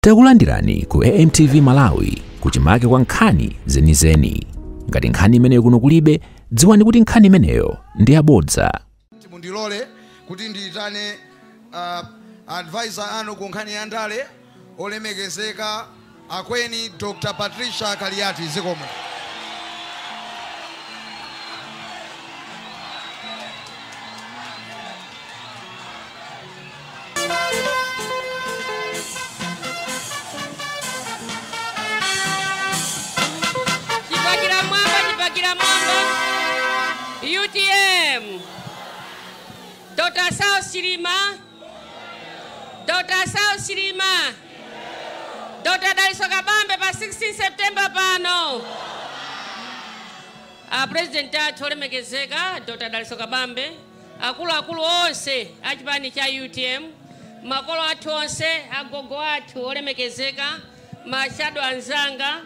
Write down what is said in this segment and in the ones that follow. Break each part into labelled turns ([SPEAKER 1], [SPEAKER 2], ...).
[SPEAKER 1] Takulandirani ku AMTV Malawi kuchimake kwa nkhani zenizeni. Ngati nkhani imeneyo kuno kulibe, dziwani kuti nkhani imeneyo ndi yabodza.
[SPEAKER 2] Mundilole kuti ndiyitane advisor anu ku nkhani ya ndale, olemekezeka akweni Dr. Patricia Kaliati. Zikomo.
[SPEAKER 3] Chipakira mwamba, chipakira mwamba. UTM. Dr. Saulos Chilima. Dr. Saulos Chilima. Dr. Dalitso Kabambe pa 16 September pano. A President athu olemekezeka Dr. Dalitso Kabambe, akuluakulu onse a chipani cha UTM, makolo athu onse, agogo athu olemekezeka, ma shadow anzanga,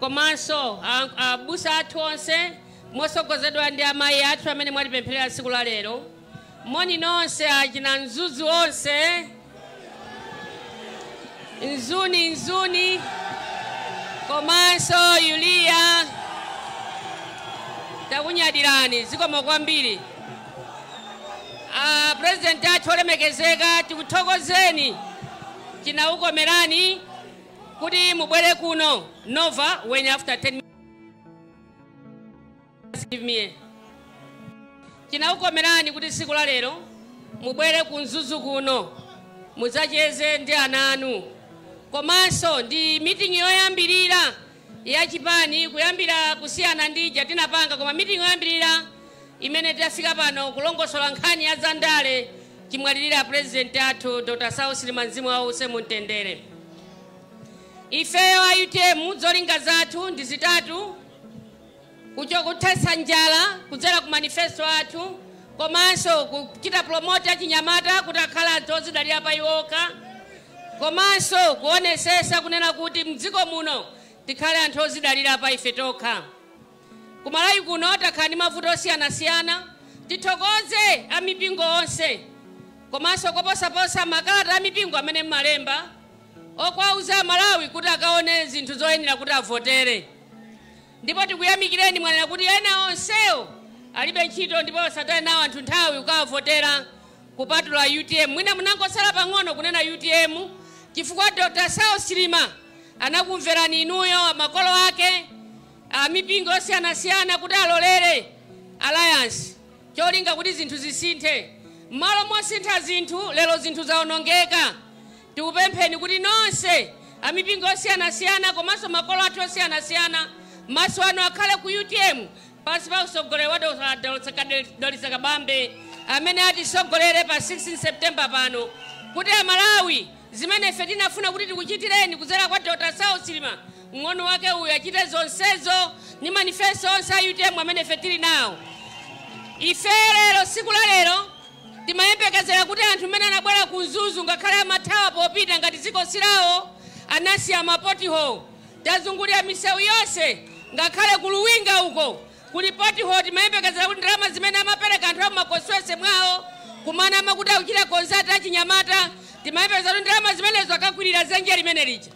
[SPEAKER 3] komanso abusa athu onse mosogozedwa ndi amayi athu amene mwatipempherera tsiku la lero. Moni nonse achina Mzuzu onse, Nzuni Nzuni, komanso Yulia, takunyadirani, zikomo kwambiri. President athu olemekezeka, tikuthokozeni, chinaukomerani kuti mubwere kuno. Nova when after 10 minutes give me. Chinaukomerani kuti tsiku la lero mubwere ku Mzuzu kuno mudzacheze ndi ana anu, komanso ndi meeting yoyambirira ya chipani kuyambira kusiyana ndi ija tinapanga, koma meeting yoyambirira imene tafika pano kulongosola nkhani ya zandale chimwalirira President athu Dr. Saulos Chilima, mzimu wawo uuse mumtendere. Ifeyo a UTM zolinga zathu ndi zitatu: kuthetsa njala kudzera ku manifesto athu, komanso kuchita promote achinyamata kuti akhale anthu ozidalira pa iwoka, komanso kuonesesa kunena kuti mdziko muno tikhale anthu ozidalira pa ife tokha. Kumalawi kuno takhala ndi mavuto osiyanasiyana. Tithokoze amipingo onse, komanso koposaposa makalata amipingo amene mmalemba okwauza Malawi kuti akaone zinthu zoyenera kuti avotere. Ndipo tikuyamikireni, mwanena kuti ena onsewo alibe ntchito ndipo satani nawo anthu nthawi kukawavotera kupatula UTM. Mwina munangosala pang'ono kunena UTM, chifukwa Dr. Saulos Chilima anakumverani inuyo, makolo ake, amipingo osiyanasiyana, kuti alolere alliance cholinga kuti zinthu zisinthe. M'malo mosintha zinthu, lero zinthu zawonongeka. Tikupempheni kuti nonse amipingo osiyanasiyana komanso makolo athu osiyanasiyana, maso anu akhale ku UTM pansi pa utsogoleri wa Dalitso Kabambe amene atisogolere pa 16 September pano, kuti Amalawi zimene ife tinafuna kuti tikuchitireni kudzera kwa Dr. Saulos Chilima, mng'ono wake uyu, achite zonsezo ndi manifesto onse a UTM amene ife tili nawo. Ife lero, tsiku la lero, timayembekezera kuti anthu mmene anabwera ku Mzuzu, ngakhale amathawa popita ngati dziko silawo, anasiya ma pothole. Tazungulira misewu yonse, ngakhale ku Luwinga uko kuli pothole. Timayembekezera kuti ndalama zimene amapereka anthu amaconstituency mwawo kumana amakuti akuchita consult achinyamata, timayembekezera kuti ndalama zimenezo akakwirira dzenje limene lija.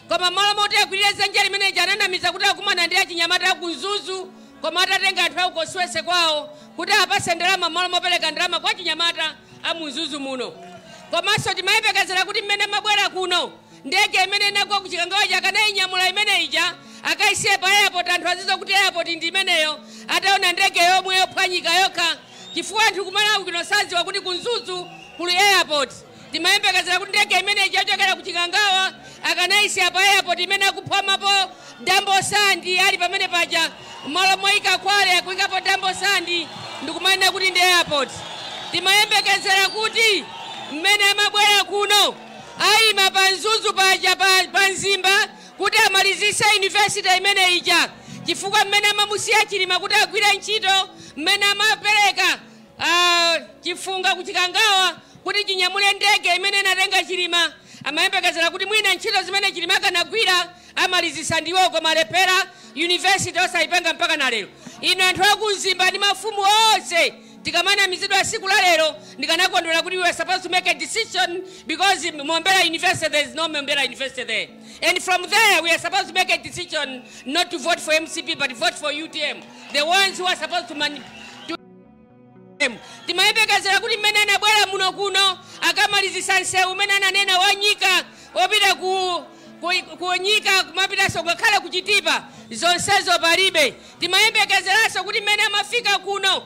[SPEAKER 3] Koma malo moti akwirire dzenje limene lija, ananamiza kuti akumana ndi achinyamata aku Mzuzu, koma atatenga anthu aku constituency kwawo kuti apase ndalama malo mopereka ndalama kwa chinyamata a mu Mzuzu muno. Komanso timayembekezera kuti mmene mabwera kuno, ndege imene inagwa ku Chikangawa akanayinyamula imene ija akayisiye pa airport, anthu azizo kuti airport ndi imeneyo, ataona ndege yomwe yophwanyika yokha, chifukwa anthu kumalawi kuno sadziwa kuti ku Mzuzu kuli airport. Timayembekezera kuti ndege imene ija yochokera ku Chikangawa akanayisiya pa airport imene akuphomapo dambo sand ali pamene paja. Malo moyika kwale akuyikapo dambo sand ndikumanena kuti ndi airport. Timayembekezera kuti mmene amabwera kuno ayima pa Mzuzu paja pa Mzimba kuti amalizise university imene ija, chifukwa mmene amamusiya Chilima kuti agwire ntchito, mmene amapereka chifunga kuchikangawa kuti chinyamule ndege imene inatenga Chilima, amayembekezera kuti mwina ntchito zimene Chilima akanagwira amalizisa ndiwo, koma alephera, university osayipanga mpaka na lero. Ino anthu akumzimba ndi mafumu onse Tikamanamizidwa siku la lero, ndikanakondwera kuti we were supposed to make a decision because Mombera University, there is no Mombera University there. And from there we are supposed to make a decision not to vote for MCP but vote for UTM, the ones who are supposed to Timayembekezera kuti mmene anabwera muno kuno akamalizisa nsewu umene ananena wa nyika opita ku nyika kumapitanso ngakhale kuchitipa, zonsezo palibe. Timayembekezeranso kuti mmene amafika kuno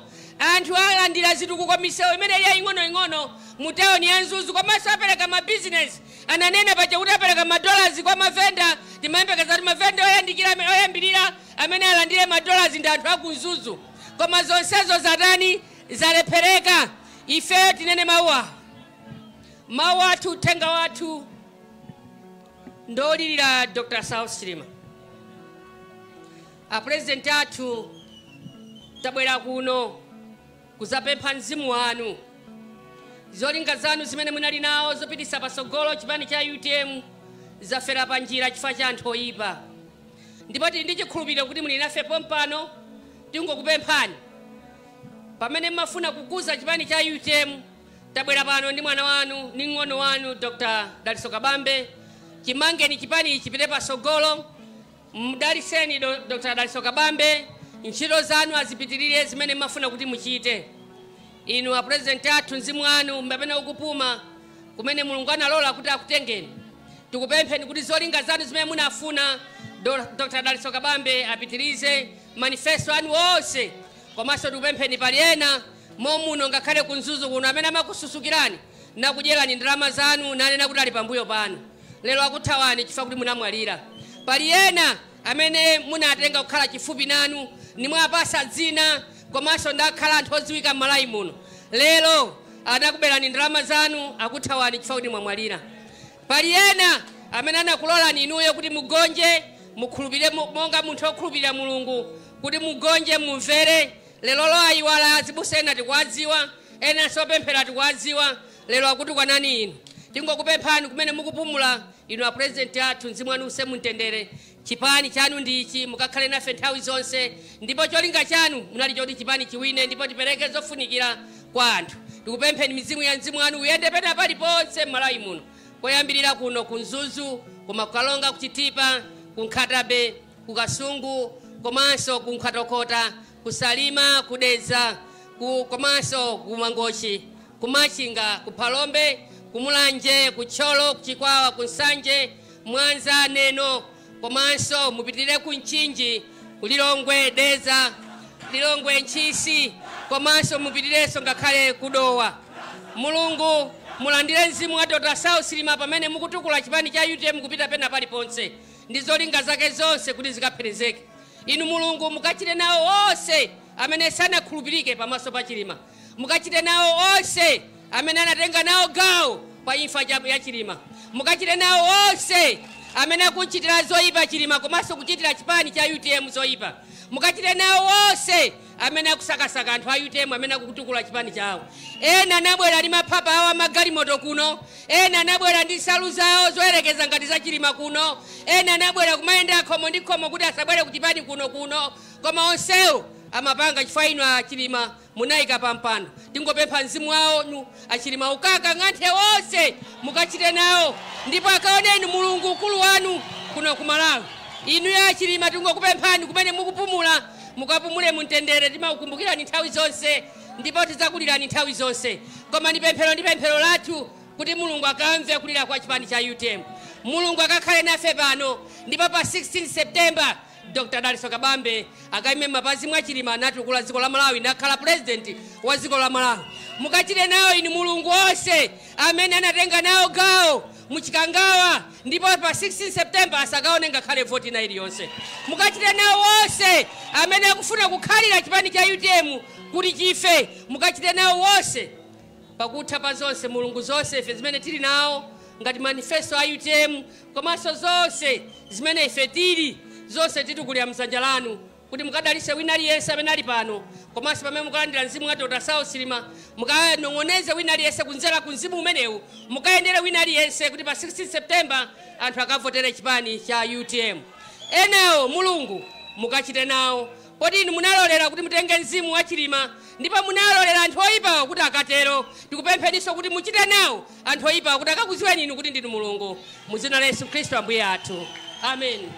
[SPEAKER 3] anthu alandira zitukuko, misewu imene ili yaying'onoying'ono mu tawuni ya Mzuzu, komanso apereka mabizinesi. Ananena paja kuti apereka madollars kwa mavenda. Timayembekeza kuti mavenda oyambirira amene alandire madollars ndi anthu aku Mzuzu, koma zonsezo zatani? Zalephereka. Ife tinene mawu mawu athu, uthenga wathu ndolilira Dr. Saulos Chilima, apurezidenti athu. Tabwera kuno kuzapempha mzimu wanu. Zolinga zanu zimene munali nawo zopitisa patsogolo chipani cha UTM zafera pa njira chifukwa cha anthu oyipa, ndipo tili ndi chikhulupiriro kuti muli nafe pompano. Tingokupemphani, pamene mmafuna kukuza chipani cha UTM, tabwera pano ndi mwana wanu ndi mng'ono wanu Dr. Dalitso Kabambe. Chimangeni chipani chipite patsogolo, mdaliseni Dr. Dalitso Kabambe, ntchito zanu azipitirire zimene mmafuna kuti muchite. Inu apurezidenti athu, mzimu wanu pamene ukupuma kumene Mulungu analola kuti akutengeni, tikupempheni kuti zolinga zanu zimene munafuna Dr. Dalitso Kabambe apitirize manifesto anu onse. Komanso tikupempheni, pali ena momuno ngakhale ku Mzuzu kuno amene amakususukirani nakudyerani ndalama zanu, nanena kuti ali pambuyo panu, lero akuthawani chifukwa kuti munamwalira. Pali ena amene munatenga kukhala chifupi nanu, nimwapasa dzina komanso ndakhala anthu odziwika m'Malawi muno, lero anakuberani ndalama zanu, akuthawani chifukwa kuti mwamwalira. Pali ena amene anakulolani inuyo kuti mugonje, mukhulupirire monga munthu okhulupirira Mulungu, kuti mugonje, mumvere. Lero lo ayiwala. Azibusa ena tikuwadziwa, ena sopemphera tikuwadziwa, lero akuti kwanani inu. Tingokupemphani, kumene mukupumula inu apurezidenti athu, mzimu wanu use mumtendere. Chipani chanu ndichi, mukakhale nafe nthawi zonse, ndipo cholinga chanu munali choti chipani chiwine ndipo tipereke zofunikira kwa anthu. Tikupempheni, mizimu ya mzimu wanu uyende pena paliponse m'Malawi muno, koyambirira kuno ku Mzuzu, koma kukalonga, kuchitipa, ku Nkhata Bay, ku Kasungu, komanso ku Nkhotakota, ku Salima, ku Dedza, komanso ku Mangochi, ku Machinga, ku Phalombe, ku Mulanje, ku Thyolo, ku Chikwawa, ku Nsanje, Mwanza, Neno, komanso mupitirire ku Mchinji, ku Lilongwe, Dedza, Lilongwe, Ntchisi, komanso mupitirenso ngakhale kudowa. Mulungu, mulandire mzimu wa Dr. Saulos Chilima pamene mukutukula chipani cha UTM kupita pena paliponse ndi zolinga zake zonse kuti zikapherezeke. Inu Mulungu, mukachite nawo onse amene sanakhulupirike pamaso pa Chilima, mukachite nawo onse amene anatenga nawo gawo pa imfa ya Chilima, mukachite nawo onse amene akuchitira zoyipa Chilima komanso kuchitira chipani cha UTM zoyipa, mukachite nawo onse amene akusakasaka anthu a UTM amene akukutukula chipani chawo. Ena anabwera ndi maphapa awo amagalimoto kuno, ena anabwera ndi nsalu zawo zoyerekeza ngati za Chilima kuno, ena anabwera kumayenda khomo ndi khomo kuti asabwere ku chipani kuno kuno, koma onsewo amapanga chifukwa inu a Chilima munayika pa mpando. Tingopempha mzimu wawo achilima ukaka ng'anthe wonse, mukachite nawo ndipo akaoneni Mulungu ukulu wanu kuno ku Malawi. Inu achilima, tingokupemphani, kumene mukupumula mukapumule mumtendere. Timakukumbukirani nthawi zonse ndipo tidzakulirani nthawi zonse, koma ndi pemphero lathu kuti Mulungu akamve kulira kwa chipani cha UTM. Mulungu akakhale nafe pano, ndipo pa 16 September Dr. Dalitso Kabambe akaime m'mapazi mwa Chilima, anatukula dziko la Malawi nakhala president wa dziko la Malawi. Mukachite nawo inu Mulungu onse amene anatenga nawo gawo muchikangawa, ndipo pa 16 September asakaone ngakhale voti ina iliyonse. Mukachite nawo onse amene akufuna kukhalira chipani cha UTM kuti chife, mukachite nawo wonse. Pakutha pa zonse, Mulungu, zonse ife zimene tili nawo ngati manifesto a UTM komanso zonse zimene ife tili, zonse titukulira mdzanja lanu kuti mukadalitse wina aliyense amene ali pano, komanso pamene mukalandira mzimu wa Dr. Saulos Chilima, mukanong'oneze wina aliyense kunzera ku mzimu umenewu, mukayendere wina aliyense kuti pa 16 September anthu akavotere chipani cha UTM. Enawo, Mulungu, mukachite nawo. Poti inu munalolera kuti mutenge mzimu wa Chilima, ndipo munalolera anthu oyipawo kuti akatero. Tikupempheninso kuti muchite nawo anthu oyipawo kuti akakudziweni inu kuti ndinu Mulungu. Mu dzina la Yesu Khristu Ambuye athu, amen.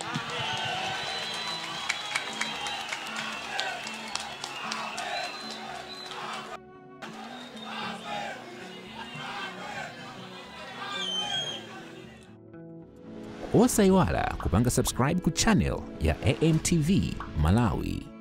[SPEAKER 1] Osayiwala kupanga subscribe ku channel ya AMTV Malawi.